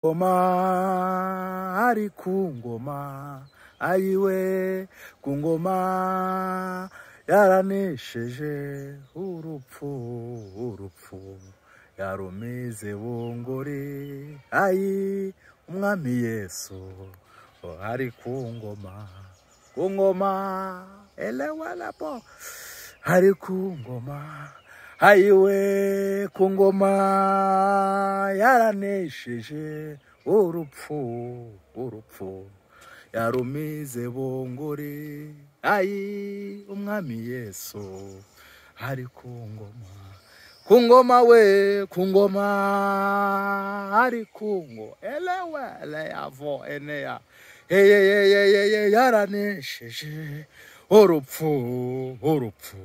Ngoma ari ku ngoma, ayiwe ku ngoma yaranesheje urupfu, urupfu yarumize bunguri. Ayi umwami Yesu ari ku ngoma, ku ngoma elewalapo ari ku ngoma, ayiwe ku ngoma yaranesheje urupfu, urupfu yarumize bunguri. Ayi umwami Yesu ari ku ngoma, ku ngoma we, ku ngoma ari ku ngo elewe eleyavo eneya eyeyeyeye yaranesheje urupfu, urupfu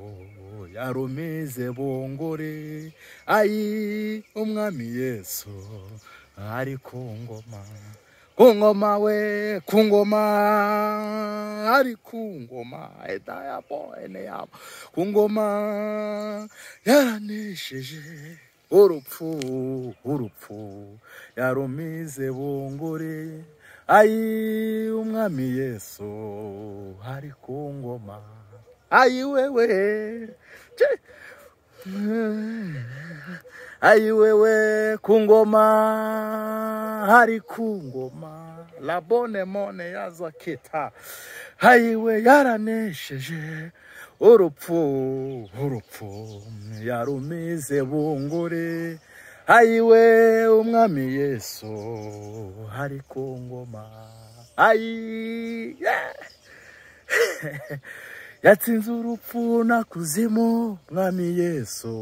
yarumize bunguri. Ayi umwami Yesu ari ku ngoma, ku ngoma we, ku ngoma ari ku ngoma edayabo eneyabo ku ngoma yaranesheje urupfu, urupfu yarumize bunguri. Ayi umwami Yesu ari ku ngoma, ayi wewe, ayi wewe ku ngoma ari ku ngoma labone mone yaza kita ayiwe yaranesheje urupfu, urupfu yarumize bunguri. Ayiwe umwami Yesu ari ku ngoma, ayi yatsinze urupfu na kuzimu mwami Yesu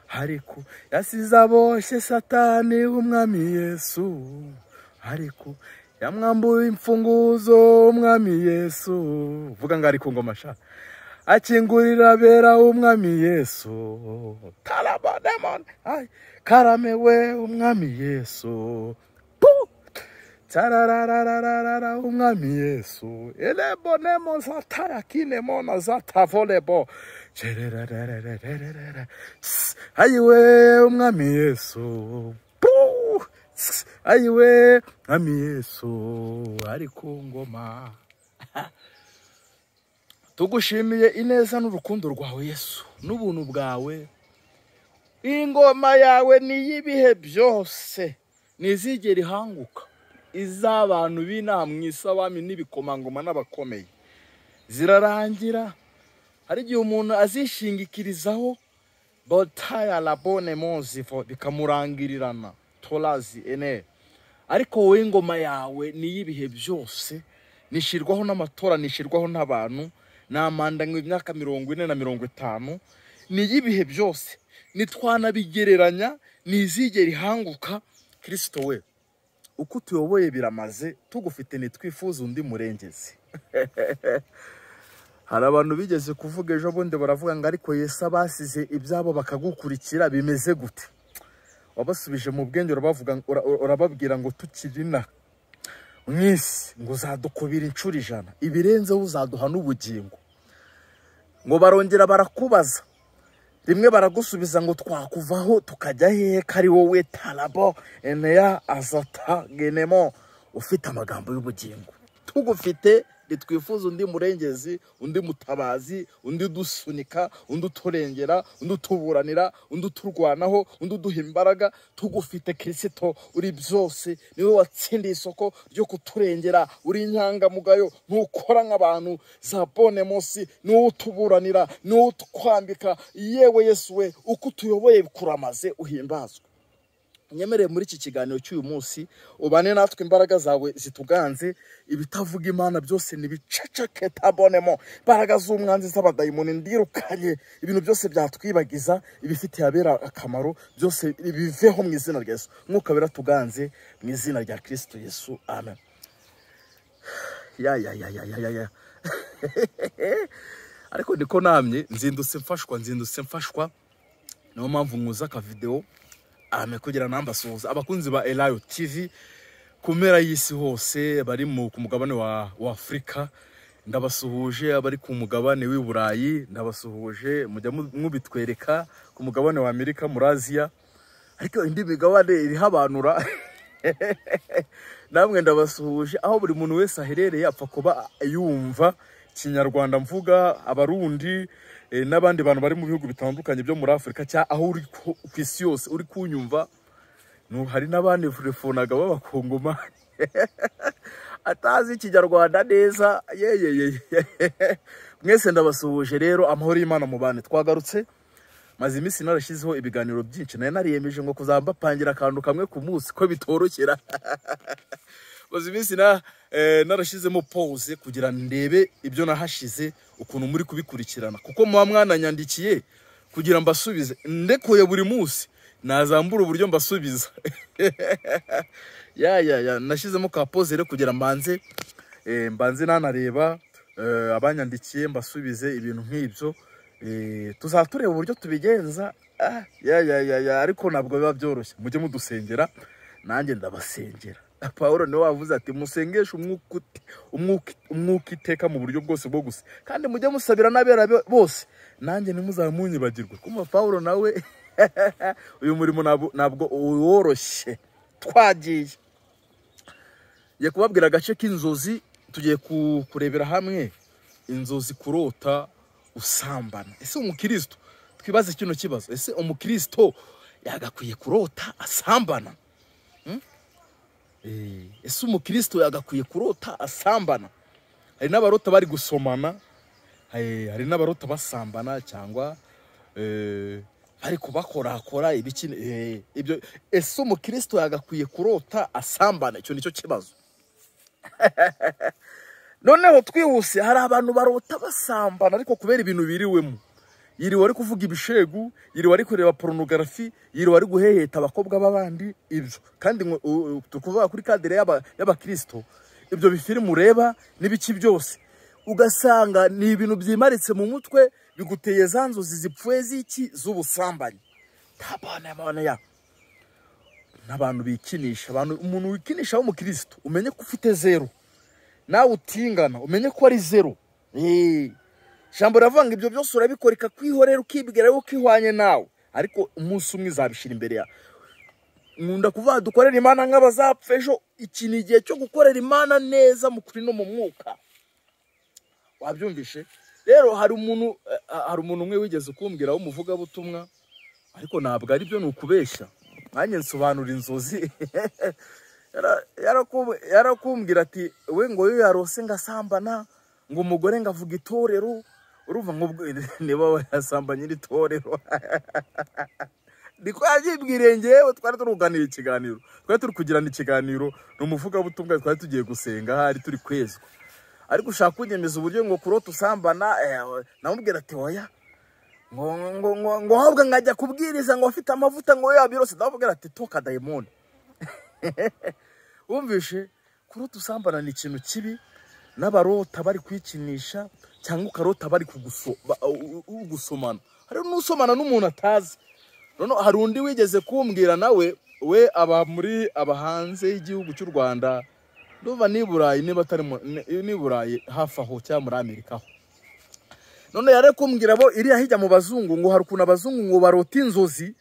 ariko yasize aboshye Satani umwami Yesu ariko yamwambuye imfunguzo umwami Yesu. Vuga ngo ari ku ngoma sha, akingurira abera umwami Yesu tarabademon ay karamewe umwami Yesu tarararararara umwami Yesu elebonemo zataya kinemona zatavolebo cerererererere ayiwe umwami Yesu ayiwe umwami Yesu ari ku ngoma. Tugushimiye ineza n'urukundo rwawe Yesu n'ubuntu bwawe. Ingoma yawe ni y'ibihe byose, ntizigera ihanguka. Iz'abantu b'inaha mu isi, abami n'ibikomangoma n'abakomeye, zirarangira. Hari igihe umuntu azishingikirizaho botaya labone mozivo bikamurangirirana torazi ene, ariko wowe ingoma yawe ni y'ibihe byose, nishirwaho n'amatora, nishirwaho n'abantu, namandanywe imyaka 40 na 50, ni y'ibihe byose, nitwanabigereranya, ntizigera ihanguka. Kristo we, uko utuyoboye biramaze, tugufite ntitwifuza undi murengezi. Hari abantu bigeze kuvuga ejo bundi baravuga ngo ariko Yesu abasize ibyabo bakagukurikira bimeze gute? Wabasubije mu bwenge urabavuga, urababwira ngo tukirina mu isi ngo uzadukubira inshuro 100, ibirenzeho uzaduha n'ubugingo. Ngo barongera barakubaza rimwe, baragusubiza ngo twakuvaho tukajya hehe ko ari wowe tarabo eneya azata genemo ufite amagambo y'ubugingo. Tugufite ntitwifuza undi murengezi, undi mutabazi, undi udusunika, undi uturengera, undi utuburanira, undi uturwanaho, undi uduha imbaraga. Tugufite Kristo, uri byose, niwe watsindiye isoko ryo kuturengera, uri inyangamugayo, ntukora nk'abantu za bone munsi, niwe utuburanira, niwe utwambika. Yewe Yesu we, uko utuyoboye kuramaze, uhimbazwe. Nyemereye muri iki kiganiro cy'uyu munsi ubane natwe, imbaraga zawe zituganze, ibitavuga Imana byose nibiceceke tabonemo. Imbaraga z'umwanzi z'abadayimoni ndirukanye, ibintu byose byatwibagiza ibifitiye abera akamaro byose biveho mu izina rya Yesu. Mwuka wera tuganze mu izina rya Kristo Yesu, amen. Ya ya ya ya ya ya. Ariko niko namye nzindutse mfashwa, nzindutse mfashwa, niyo mpamvu nkuza aka video ame kugira nambasuhuza abakunzi ba Elayo TV ku mpera y'isi hose, bari ku mugabane wa Afrika ndabasuhuje, abari ku mugabane w'i Burayi ndabasuhuje, mujya mubitwereka, ku mugabane wa Amerika, muri Aziya, ariko indi migabane iriho abantu. Namwe ndabasuhuje aho buri muntu wese aherereye apfa kuba yumva Kinyarwanda mvuga, Abarundi n'abandi bantu bari mu bihugu bitandukanye byo muri Afurika cyangwa aho uri ku isi yose uri kunyumva. Hari n'abandi telefonaga b'abakongomani atazi Ikinyarwanda neza. Yeyeye, mwese ndabasuhuje rero, amahoro y'Imana mu bane. Twagarutse, maze iminsi narashyizeho ibiganiro byinshi, nari nariyemeje ngo kuzamba pangira akantu kamwe ku munsi ko bitorokera. Maze iminsi narashyizemo pause kugira ndebe ibyo nahashize ukuntu muri kubikurikirana, kuko muba mwananyandikiye kugira mbasubize. Ndekuye buri munsi nazambura uburyo mbasubiza. Ya ya ya, nashyizemo ka pause rero kugira mbanze mbanze nanareba abanyandikiye mbasubize ibintu nk'ibyo. Tuzatureba uburyo tubigenza. Ya ya ya ya, ariko ntabwo biba byoroshye. Mujye mudusengera, nanjye ndabasengera. Paulo niwe wavuze ati musengeshe umwuka iteka mu buryo bwose bwo gusa, kandi mujye musabira n'abera bose, nanjye ntimuzamunyibagirwe. Kumva Paulo nawe uyu murimo ntabwo woroshye. Twagiye ngiye kubabwira agace k'inzozi, tugiye kurebera hamwe inzozi kurota usambana. Ese umukristo, twibaze kino kibazo, ese umukristo yagakwiye kurota asambana? Ese umukristo yagakwiye kurota asambana? Hari n'abarota bari gusomana, hari n'abarota basambana cyangwa bari kubakorakora ibiki ibyo. Ese umukristo yagakwiye kurota asambana? Icyo nicyo kibazo. Noneho twihuse, hari abantu barota basambana ariko kubera ibintu biriwemo. Yiriwe ari kuvuga ibishegu, yiriwe ari kureba pornography, yiriwe ari guheheta abakobwa b'abandi ibyo. Kandi tukuvuga kuri kadere y'abakristo, ibyo bifilmu ureba n'ibiki byose ugasanga ni ibintu byimaritse mu mutwe, biguteye za nzozi zipfuye z'iki z'ubusambanyi. Tabana ya n'abantu bikinisha, abantu umuntu wikinisha w'umukristo umenye ko ufite zero, nawe utingana umenye ko ari zero. Jambo ravanga ibyo byose urabikora ikakwihorera ukibwira yuko ihwanye nawe, ariko umunsi umwe izabishira imbere ya. Nkunda kuvuga dukorera Imana nk'abazapfa ejo. Iki ni igihe cyo gukorera Imana neza mu kuri no mu mwuka. Wabyumvishe? Rero hari umuntu umwe wigeze kumbwira w'umuvugabutumwa, ariko ntabwo ari byo, ni ukubeshya. Nanjye nsobanura inzozi. Yarakumbwira ati we ngo yo yarose ngasambana, ngo umugore ngavuga itorero. Urumva ngo niba yasambanye itorero. Niko yabyibwiriye ngewe, twari turuganira ikiganiro, twari turi kugirana ikiganiro n'umuvugabutumwa, twari tugiye gusenga hari turi kwezwa. Ariko ushaka kunyemeza uburyo ngo kurota usambana, namubwira ati oya, ngo ngo ngo ngo ahubwo ngajya kubwiriza ngo afite amavuta ngo yabirose. Ndamubwira ati toka dayimoni. Wumvishe, kurota usambana ni ikintu kibi, n'abarota bari kwikinisha cyangwa ukarota bari kugusomana. Hari n'usomana n'umuntu atazi. Noneho hari undi wigeze kumbwira nawe, we aba muri abahanze y'igihugu cy'u Rwanda, ndumva ni Burayi, niba atari ni Burayi hafi aho cyangwa muri Amerika aho. None yare kumbwira bo iriya hijya mu bazungu, ngo hari ukuntu abazungu ngo barota inzozi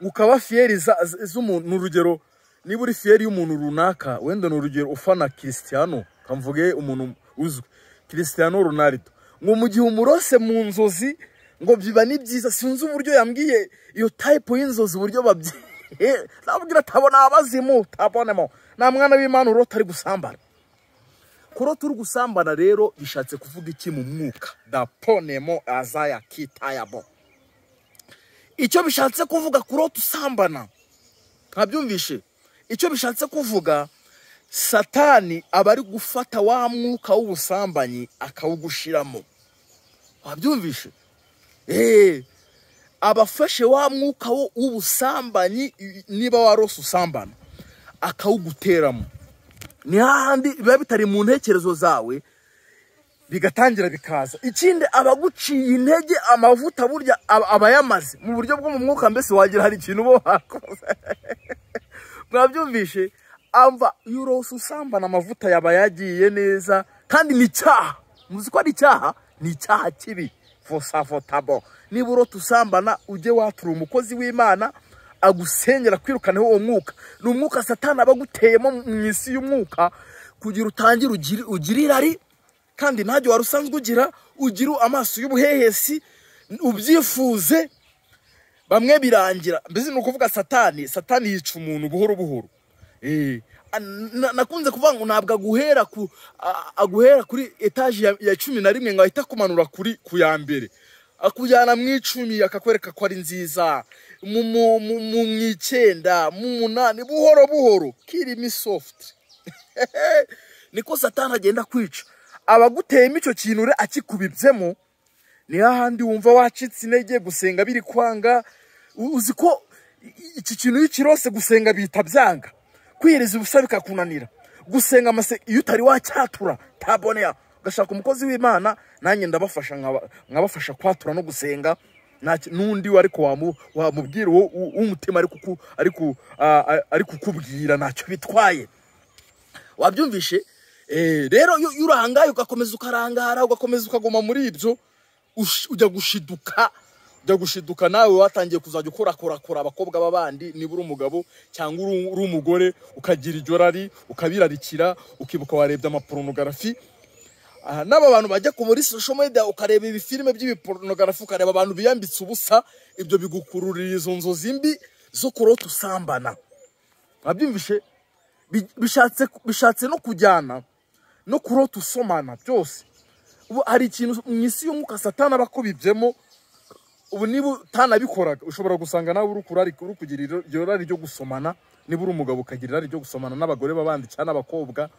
ukaba fieri z'umuntu. Urugero niba uri fieri y'umuntu runaka, wenda ni urugero ufana Cristiano, kamvuge umuntu uzwi Cristiano Ronaldo, ngo mu gihe umurose mu nzozi ngo biba ni byiza. Sinzi uburyo yambwiye iyo type y'inzozi uburyo babyi. Nabwira tabona abazimu tabonemo na mwana w'Imana urota ari gusambana. Kurota uri gusambana rero bishatse kuvuga iki mu mwuka? Daponemo azaya kitayabo. Icyo bishatse kuvuga kurota usambana, nkabyumvishe, icyo bishatse kuvuga Satani aba ari gufata wa mwuka w'ubusambanyi akawugushiramo. Wabyumvishe? Abafashe wa mwuka w'ubusambanyi, niba warose usambana akawuguteramo. Ni hahandi biba bitari mu ntekerezo zawe bigatangira bikaza. Ikindi abaguciye intege amavuta burya abayamaze mu buryo bwo mu mwuka, mbese wagira hari ikintu bo bakoze. Mwabyumvishe? Amva yurose usambana amavuta yaba yagiye neza, kandi ni icyaha. Muzi ko ari icyaha? Ni icyaha kibi. Fosafotabo. Niba urota usambana ujye watura umukozi w'Imana Agusengera kwirukaneho uwo mwuka. Ni umwuka Satani aba aguteyemo mu isi y'umwuka kugira utangire ugire irari kandi ntajye wari usanzwe ugira, ugira amaso y'ubuhehesi, ubyifuze. Bamwe birangira mbese ni ukuvuga Satani yica umuntu buhoro buhoro. Nakunze kuvuga ngo ntabwo aguhera kuri etaje ya 11 ngo ahita akumanura kuri ku ya mbere, akujyana mu 10 akakwereka ko ari nziza, mu 9, mu 8, buhoro buhoro kirimi soft. Niko Satani agenda kwica. Abaguteyemo icyo kintu re akikubibyemo, ni hahandi wumva wacitse intege, gusenga biri kwanga. Uzi ko iki kintu iyo ukirose gusenga bihita byanga, kwiyiriza ubusa bikakunanira, gusenga iyo utari wacyatura tabonea, ugashaka umukozi w'Imana. Nanjye ndabafasha, nkabafasha kwatura no gusenga. N'undi ariko wamubwira uwo w'umutima ari kukubwira ntacyo bitwaye. Wabyumvishe? Rero iyo urangaye ugakomeza ukarangara, ugakomeza ukaguma muri ibyo, ujya gushiduka nawe watangiye kuzajya ukorakorakora abakobwa b'abandi. Niba uri umugabo cyangwa uri umugore, ukagira iryo rari, ukabirarikira, ukibuka warebye amapornogarafi. N'aba bantu bajya ku muri social media ukareba ibifilime by'ibipornogarafi, ukareba abantu biyambitse ubusa, ibyo bigukururira izo nzozi mbi zo kurota usambana. Wabyumvishe? Bishatse no kujyana no kurota usomana byose. Ubu hari ikintu mu isi y'umwuka Satani aba akubibyemo. Ubu niba utanabikoraga ushobora gusanga nawe uri kugira iryo rari ryo gusomana. Niba uri umugabo ukagira irari ryo gusomana n'abagore b'abandi cyangwa n'abakobwa.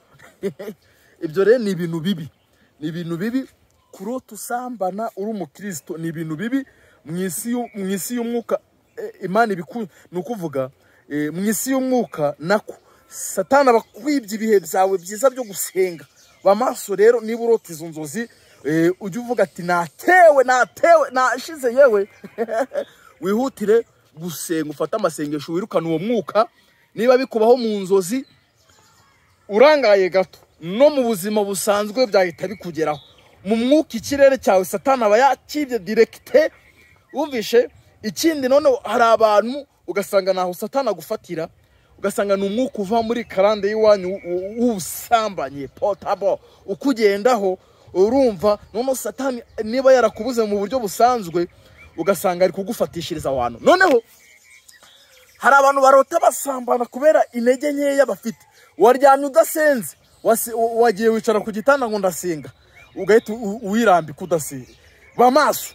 Ibyo rero ni ibintu bibi, ni ibintu bibi kurota usambana uri umukristo, ni ibintu bibi mu isi y'umwuka. Imana ni ukuvuga mu isi y'umwuka nako Satani aba akwibye ibihe byawe byiza byo gusenga. Bamaso rero niba urota izo nzozi, ujye uvuga ati natewe, nashize yewe. Wihutire gusenga, ufate amasengesho, wirukane uwo mwuka. Niba bikubaho mu nzozi urangaye gato, no mu buzima busanzwe byahita bikugeraho. Mu mwuka ikirere cyawe Satani aba yakibye directe. Wumvishe? Ikindi none hari abantu ugasanga naho Satani agufatira, ugasanga ni umwuka uva muri karande y'iwanyu w'ubusambanyi potable ukugendaho. Urumva none Satani niba yarakubuze mu buryo busanzwe, ugasanga ari kugufatishiriza abantu. Noneho hari abantu barota basambana kubera intege nkeya bafite. Waryamye udasenze, wagiye wicara ku gitanda ngo ndasenga, ugahita uwirambika udasenga. Bamaso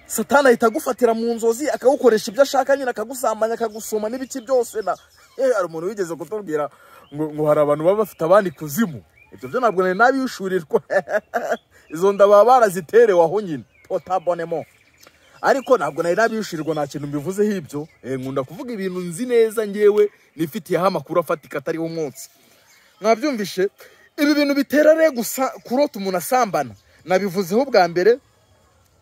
Satani ahita agufatira mu nzozi, akagukoresha ibyo ashaka nyine, akagusambanya, akagusoma n'ibiki byose. Na hari umuntu wigeze kutubwira ngo hari abantu baba bafite abandi kuzimu. Ibyo byo ntabwo nari nabishurirwa. Izo nda baba baraziterewe aho nyine potabonemo. Ariko ntabwo nari nabishurirwa, nta kintu mbivuzeho ibyo. Nkunda kuvuga ibintu nzi neza ngewe nifitiyeho amakuru afatika atariho umwotsi. Mwabyumvishe? Ibi bintu bitera rero gusa kurota umuntu asambana, nabivuzeho bwa mbere.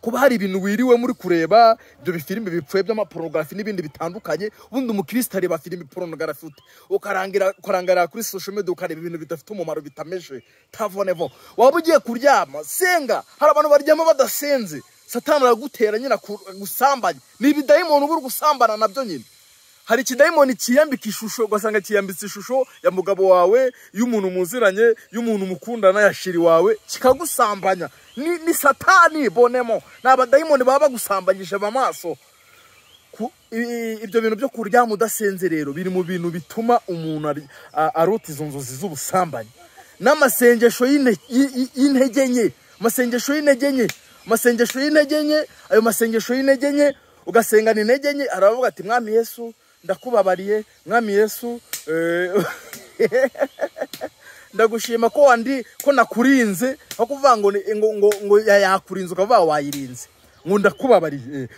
Kuba hari ibintu wiriwe muri kureba ibyo bifilime bipfuye by'amapornogarafi n'ibindi bitandukanye. Ubundi umukristo areba filime pornogarafi ute? Ukarangira kuri social media ukareba ibintu bidafite umumaro bitameje tavonevo. Waba ugiye kuryama senga. Hari abantu baryama badasenze, Satani aragutera nyine gusambanya. Ni ibidayimoni uba uri gusambana nabyo nyine. Hari ikidayimoni kiyambika ishusho, ugasanga kiyambitse ishusho ya mugabo wawe, y'umuntu muziranye, y'umuntu mukundana, ya shiri wawe, kikagusambanya. Ni Satani bonemo. Ni abadayimoni baba bagusambanyije amaso. Ibyo bintu byo kuryama udasenze rero biri mu bintu bituma umuntu arota izo nzozi z'ubusambanyi. N'amasengesho y'intege nke, amasengesho y'intege nke, amasengesho y'intege nke, ayo masengesho y'intege nke ugasengana intege nke. Aravuga ati Mwami Yesu ndakubabariye, Mwami Yesu ndagushima ko wandi ko nakurinze. Aho kuvuga ngo ngo yakurinze ukavuga wayirinze, ngo ndakubabariye.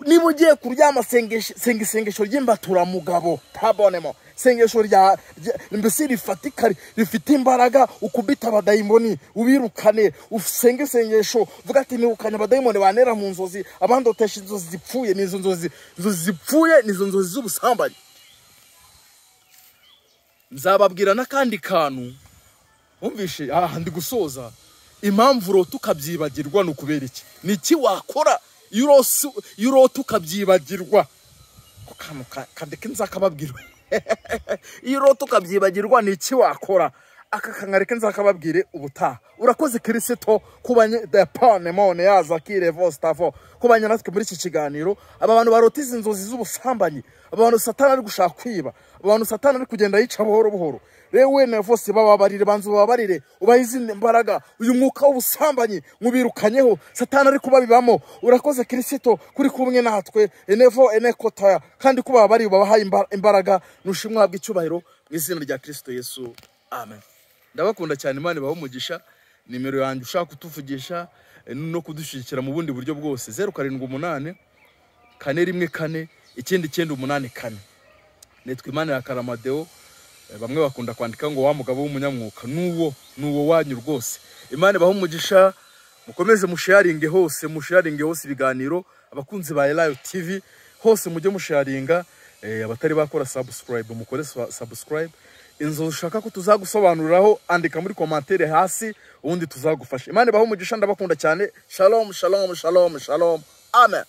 Niba ugiye kuryama senga isengesho ry'imbaturamugabo tabonemo, sengesho rya mbese rifatika rifite imbaraga, ukubita abadayimoni ubirukane. Usenge isengesho uvuga ati nirukanye abadayimoni banera mu nzozi, abandotesha inzozi zipfuye. Ni izo nzozi zipfuye, ni izo nzozi z'ubusambanyi. Nzababwira n'akandi kantu wumvishe aha ndi gusoza. Impamvu urota ukabyibagirwa ni ukubera iki? Ni iki wakora iyo urota ukabyibagirwa? Ako kantu kandeke nzakababwira. Iyo urota ukabyibagirwa ni iki wakora? Aka kangareke nzakababwire ubutaha. Urakoze Kirisito kubanye depane mone yaza kire vostavo kubanye natwe muri iki kiganiro. Aba bantu barota izi nzozi z'ubusambanyi, aba bantu Satani ari gushaka kwiba, aba bantu Satani ari kugenda yica buhoro buhoro, rewe na vose bababarire, banzu bababarire, ubahe izindi mbaraga. Uyu mwuka w'ubusambanyi mubirukanyeho, Satani ari kubabibamo. Urakoze Kirisito kuri kumwe natwe enevo enekotaya, kandi kubababariye ubabahaye imbaraga. Nushimwe uhabwe icyubahiro mu izina rya Kristo Yesu, amen. Ndabakunda cyane, Imana ibahe umugisha. Nimero yanjye ushaka kutuvugisha no kudushyigikira mu bundi buryo bwose, 078 414 9984. Nitwa Imana ya Karamadeo. Bamwe bakunda kwandika ngo wa mugabo w'umunyamwuka, nuwo nuwo wanyu rwose. Imana ibahe umugisha, mukomeze musharinge hose, musharinge hose ibiganiro. Abakunzi ba Elayo TV hose mujye musharinga. Abatari bakora subscribe mukore subscribe. Inzu ushaka ko tuzagusobanuriraho andika muri commentaire hasi, ubundi tuzagufasha. Imana ibahe umugisha, ndabakunda cyane. Shalom, shalom, shalom, shalom, amen.